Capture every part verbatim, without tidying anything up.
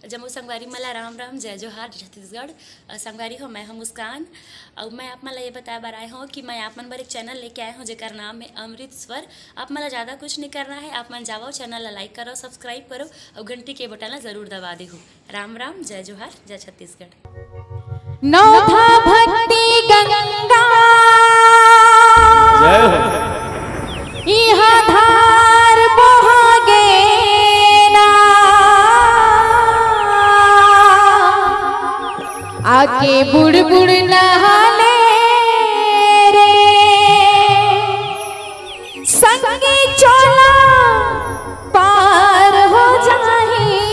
जम्मो संगवारी मन ला राम राम, जय जोहार, जय छत्तीसगढ़। अ, संगवारी हो, मैं हूं मुस्कान। अउ मैं आप मन ला ये बताए बर आए हूं कि मैं आप मन बर एक चैनल लेके आए हूं, जेकर नाम है अमृत स्वर। आप मन ला ज्यादा कुछ नहीं करना है, आप मन जावव, चैनल ला लाइक करव, सब्सक्राइब करव अउ घंटी के बटन ला जरूर दबा देहू। राम राम, जय जोहार, जय छत्तीसगढ़। नवधा भक्ति गंगा, जय हो। इहाँ धार बोहागे ना, आके बुड़ बुड़ नहा ले रे, संगी चोला पार हो जाही।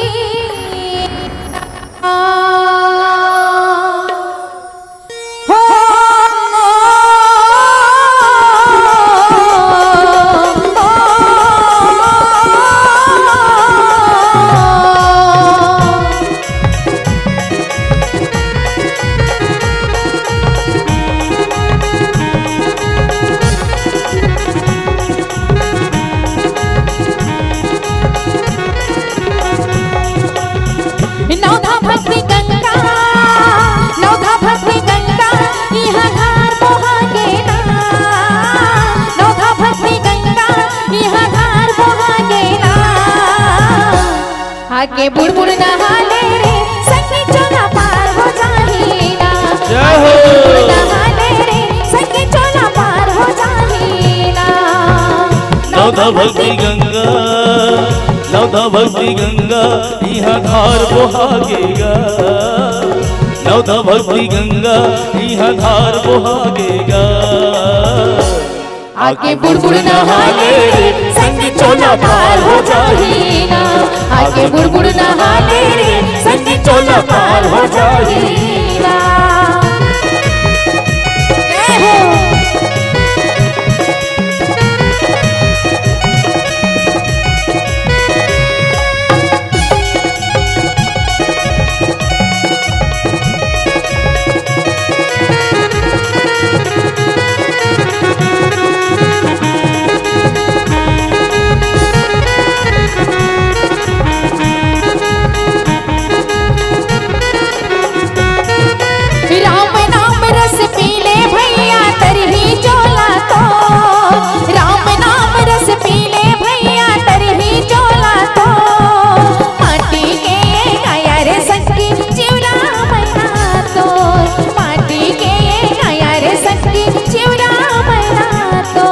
नवधा भक्ति गंगा, नवधा भक्ति गंगा, इहाँ धार बोहागे ना। नवधा भक्ति गंगा, इहाँ धार बोहागे ना। आके बुड़ बुड़ नहा ले रे, संगी चोला पार हो जाही ना। जय हो। आके बुड़ बुड़ नहा ले रे, संगी चोला पार हो जाही ना। नवधा भक्ति गंगा, नवधा भक्ति गंगा, इहाँ धार बोहागे गा। नवधा भक्ति गंगा, इहाँ धार बोहागे गा। आके बुड़ बुड़ नहा ले रे, संगी चोला पार हो जाही ना। आके बुड़ बुड़ नहा ले रे, संगी चोला पार हो जाही ना। जय हो। राम नाम रस पी ले भैया, तरही चोला तो। राम नाम रस पी ले भैया, तरही चोला तो। माटी के काया रे संगी चिउरा मैना तो। माटी के काया रे संगी चिउरा मैना तो।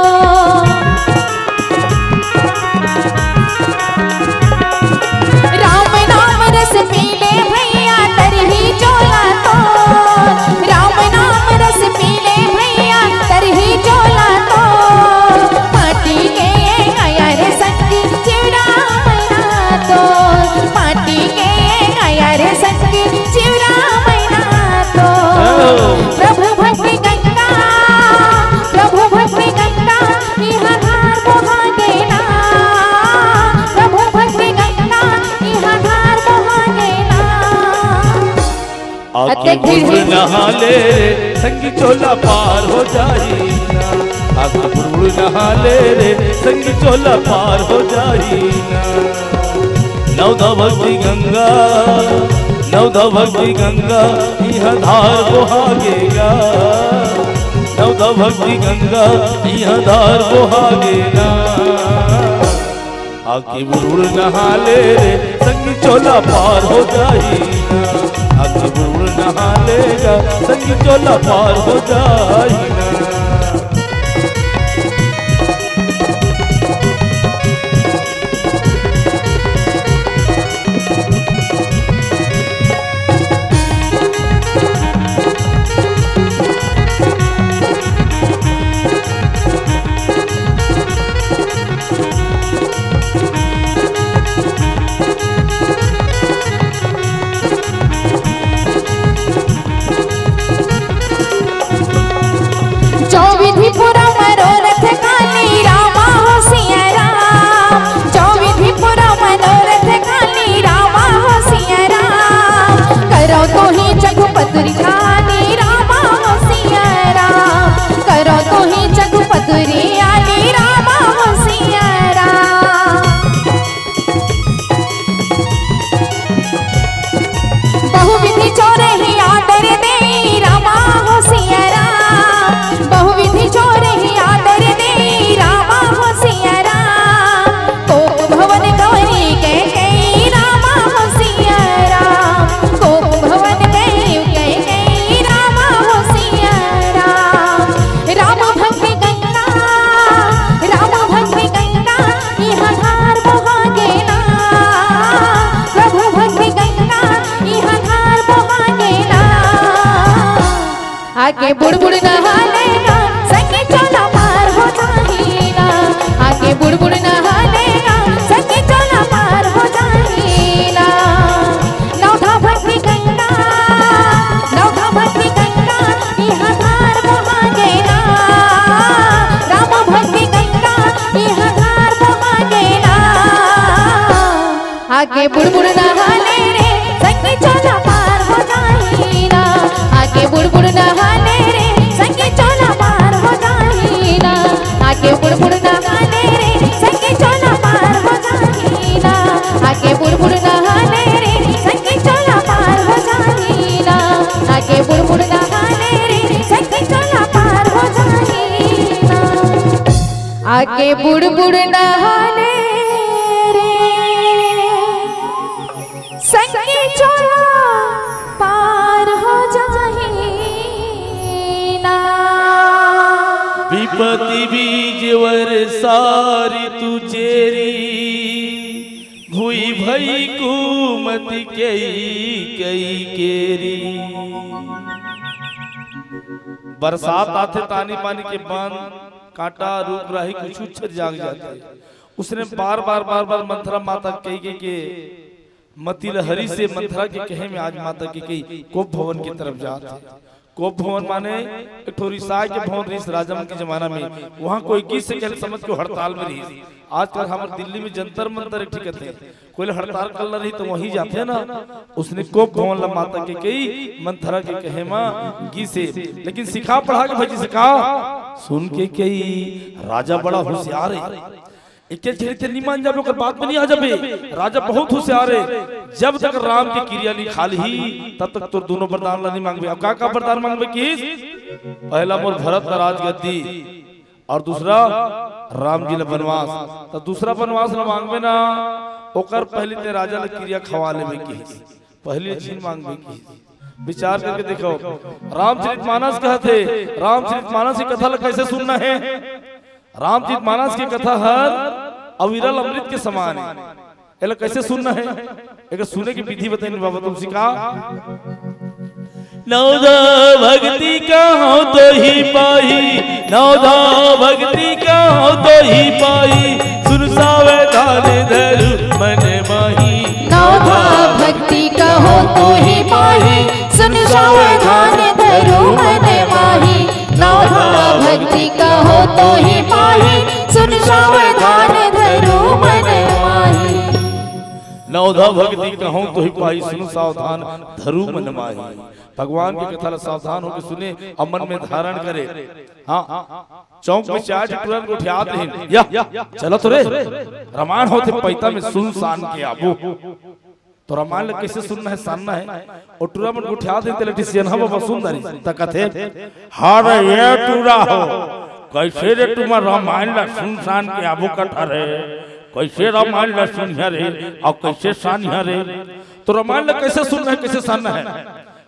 राम नाम रस पी ले भैया, तरही चोला तो। राम नाम रस पी ले भैया, तरही चोला तो। माटी के काया रे संगी चिउरा मैना तो। माटी के काया रे संगी चिउरा मैना तो। प्रभु भक्ति गंगा, प्रभु भक्ति गंगा, इहाँ धार बोहागे ना। प्रभु भक्ति गंगा, इहाँ धार बोहागे ना। आके बुड़ बुड़ नहा ले रे, संगी चोला पार हो जाही ना। आके बुड़ बुड़ नहा ले रे, संगी चोला पार हो जाही ना। नवधा भक्ति गंगा, नवधा भक्ति गंगा, इहाँ धार बोहागे गा। नवधा भक्ति गंगा, इहाँ धार बोहागे ना। आके बुड़ बुड़ नहा ले रे, संगी चोला पार हो जाही ना। आके बुड़ बुड़ नहा ले गा, संगी चोला पार हो जाही ना। आके बुड़बुड़ नहा लेगा, संगी चोला पार हो जाही ना। आके बुड़बुड़ नहा लेगा, संगी चोला पार हो जाही ना। नवधा भक्ति गंगा, नवधा भक्ति गंगा, इहाँ धार बहा गे ना। राम भक्ति गंगा, इहाँ धार बहा गे ना। आके बुड़बुड़ नहा ले रे, संगी चोला पार हो जाही ना। आके बुड़बुड़ नहा ले रे, संगी चोला पार हो जाही ना। आके बुड़बुड़ नहा ले रे, संगी चोला पार हो जाही ना। आके बुड़बुड़ नहा ले रे, संगी चोला पार हो जाही ना। आके बुड़बुड़ नहा ले रे, संगी चोला पार हो जाही ना। आके बुड़बुड़ नहा ले रे, संगी चोला पार हो जाही ना। विपति बीज वर सारी तू चेरी, भुई भई कूमत कई कई केरी। बरसात आथे, तानी पानी के बन, कांटा, रूख राही कुछु छर जाग जाथे। उसने बार बार बार बार मंथरा माता कई के, के मती ल हरी से मंथरा के कहे में आज माता के कई कोप भवन की तरफ जात हे। कोप भवन माने एक ठो रिसाय के भवन रिहिस राजा मन के जमाना में। वहाँ कोई गिस से कहले समझ के हड़ताल में रिहिस। आजकल हमर दिल्ली में जंतर मंतर एक ठिकत हे, कोई ल हड़ताल करना रही तो वहीं जाथे ना। उसने कोप भवन ला माता के कई मंथरा के कहे मा गिस हे, लेकिन सिखा पढ़ा के भजी से का सुन के कई राजा बड़ा होशियार हे। एके झिरी ते नी मान जाबे, ओकर बात में नी आ जाबे। राजा बहुत होशियार हे, जब तक राम के किरिया नी खा लिही, तब तक तोर दोनों वरदान ला नी मांगबे। अब का का वरदान मांगबे किहिस? पहला मोर भरत ला राजगद्दी, और दूसरा राम जी ला बनवास। तो दूसरा बनवास ला मांगबे ना, ओकर पहली ते राजा ला किरिया खवा लेबे किहिस। पहली झिन मांगबे किहिस। विचार करके देखो, रामचरित मानस कहत हे, रामचरित मानस की कथा ला कैसे सुनना हे? रामचरित मानस के कथा हर अविरल अमृत के समान हे। एला कैसे सुनना हे? एकर सुने के विधि बताइन बाबा तुलसी का। नवधा भक्ति कहूँ तो ही पाही, नवधा भक्ति कहूँ तो ही पाही, सुन सावधान धरु मन माही। नवधा भक्ति कहूँ तो ही पाही, सुन सावधान धरु मन माही। नवधा भक्ति कहूँ तो ही पाही, सुन सावधान धरु मन माही। नवधा भक्ति कहूँ तो ही पाही, सुन सावधान धरु मन माही। भगवान की कथा ला सावधान होके सुने और मन में धारण करे। हाँ, चौक में चार ठो टुरा गोठियात रहिन, या, या, चलत रे, रामायण होथे पैता में सुन सान के आबो। तो रामायण ला कैसे सुनना हे, सानना हे? ओ टुरा मन गोठियात रहिन, तेला एक ठिन सियनहा बाबा सुन डारिस, त कथे, "हरे ये टुरा हो, कैसे रे तुमन रामायण ला सुन सान के आबो कथा रे? कैसे रामायण ला सुनिहा रे, और कैसे सानिहा रे?" तो रामायण ला कैसे सुनना हे, कैसे सानना हे?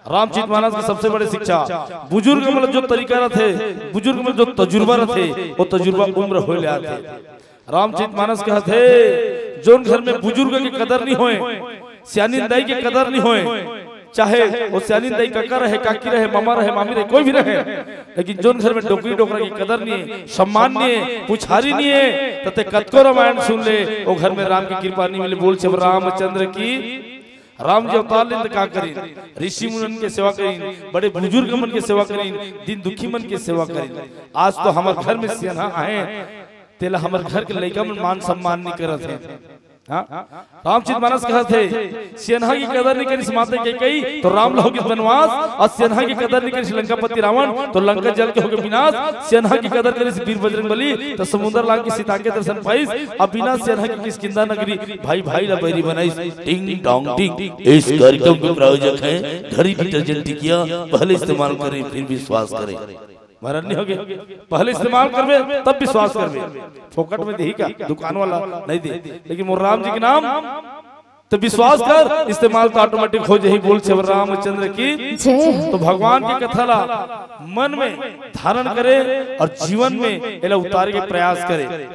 रामचरित मानस की सबसे बड़ी शिक्षा, बुजुर्ग मन जो तरीका रथे, बुजुर्ग मन जो तजुर्बा रथे, वो तजुर्बा उम्र होय ले आथे। रामचरित मानस कहत हे, जोन घर में बुजुर्ग के कदर नी होय, सियानिन दाई के कदर नी होय, चाहे वो सियानिन दाई कका रहे, काकी रहे, मामा रहे, मामी रहे, कोई भी रहे, लेकिन जोन घर में डोकरी डोकरा की कदर नी हे, सम्मान नी हे, पुछारी नी हे, त ते कतको रामायण सुन ले, वो घर में राम की कृपा नी मिले। बोल छे रामचंद्र की। राम जी अवतार लेन त का करिन? ऋषि मुनिन के सेवा करिन, बड़े बुजुर्ग मन के सेवा करिन, दीन दुखी मन के सेवा करिन। आज तो हमर घर में सियनहा आहे, तेला हमर घर के लइका मन मान सम्मान नी करत हे। हाँ? रामचरित मानस कहत हे, सियनहा की कदर नी करिस माता कैकेयी, तो राम ल होगिस बनवास, और सियनहा की कदर नी करिस लंकापति रावण, तो लंका जल के होगे विनाश। सियनहा की कदर करिस वीर बजरंग बली, तो समुंदर लांघ के सीता के दर्शन पाइस। अब बिना सियनहा के किष्किंधा नगरी भाई भाई ला बैरी बनाइस। टिंग टोंग टिंग। इस कार्यक्रम के प्रायोजक हैं घड़ी डिटर्जेंट टिकिया। पहले इस्तेमाल करें, फिर विश्वास करें। मरन नहीं होगे, पहले इस्तेमाल करबे तब विश्वास करबे। फोकट में देही का दुकान वाला नहीं दे, लेकिन मोर राम जी के नाम तो विश्वास कर, इस्तेमाल तो ऑटोमेटिक हो जाही। बोल छे रामचंद्र की। जय। तो भगवान की कथा ला मन में धारण करे और जीवन में एला उतारे के प्रयास करे।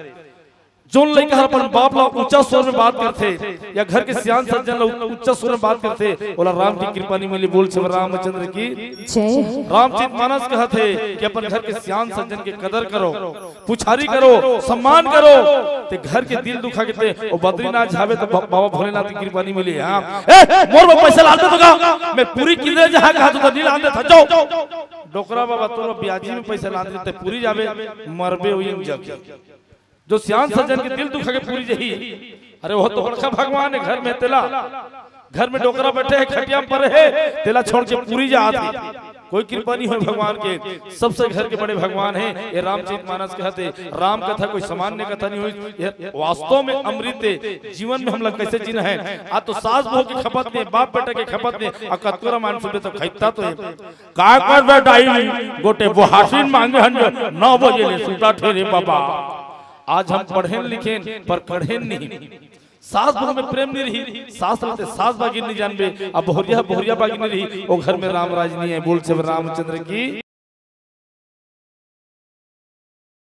जोन लइका हर अपन बाप ला ऊंचा स्वर में बात करथे या घर के सियान सज्जन ला ऊंचा स्वर में बात करथे, ओला राम के कृपा नहीं मिली। बोल छे रामचंद्र की। जय। रामचरित मानस कहत हे कि अपन घर के सियान सज्जन के कदर करो, पुछारी करो, सम्मान करो। ते घर के दिल दुखा के ते ओ बद्रीनाथ जाबे त ब-, बाबा भोलेनाथ की कृपा नहीं मिली। हाँ, ए, मोर बर पैसा लान दे तो का? मैं पूरी किने जहाँ कहा तो नहीं लान दे था, जाओ। डोकरा बाबा तोर ब्याजी में पैसा लान दे ते पूरी जाबे, मरबे वही जग। जो सियान सज्जन के दिल दुखा के पूरी जही, अरे वो तो बड़का भगवान है घर में तेला, घर में डोकरा बैठे है, खटिया में पड़े है, तेला छोड़ के पूरी जात है। कोई कृपा नहीं हो भगवान के, सबसे घर के बड़े भगवान है। ये रामचरित मानस कहते, राम कथा कोई सामान्य कथा नहीं हुई, ये वास्तव में अमृत है। जीवन में हम लोग कैसे जीना है। आज तो सास बहू के खपत नहीं, बाप बेटा के खपत नहीं, आ कतको रामायण सुनबे तो खैता तो है। का करबे दाई, गोटे बोहासिन मांगे हन जो नौ बजे ले सुता थे रे बाबा। आज हम पढ़ेन लिखेन पर कढ़ेन नहीं। सास बहू में प्रेम नहीं रही, सास रहते सास बागिन नहीं जानबे, अब बहुरिया बहुरिया बागिन नहीं रही, वो घर में राम राज नहीं है। बोल छे रामचंद्र की।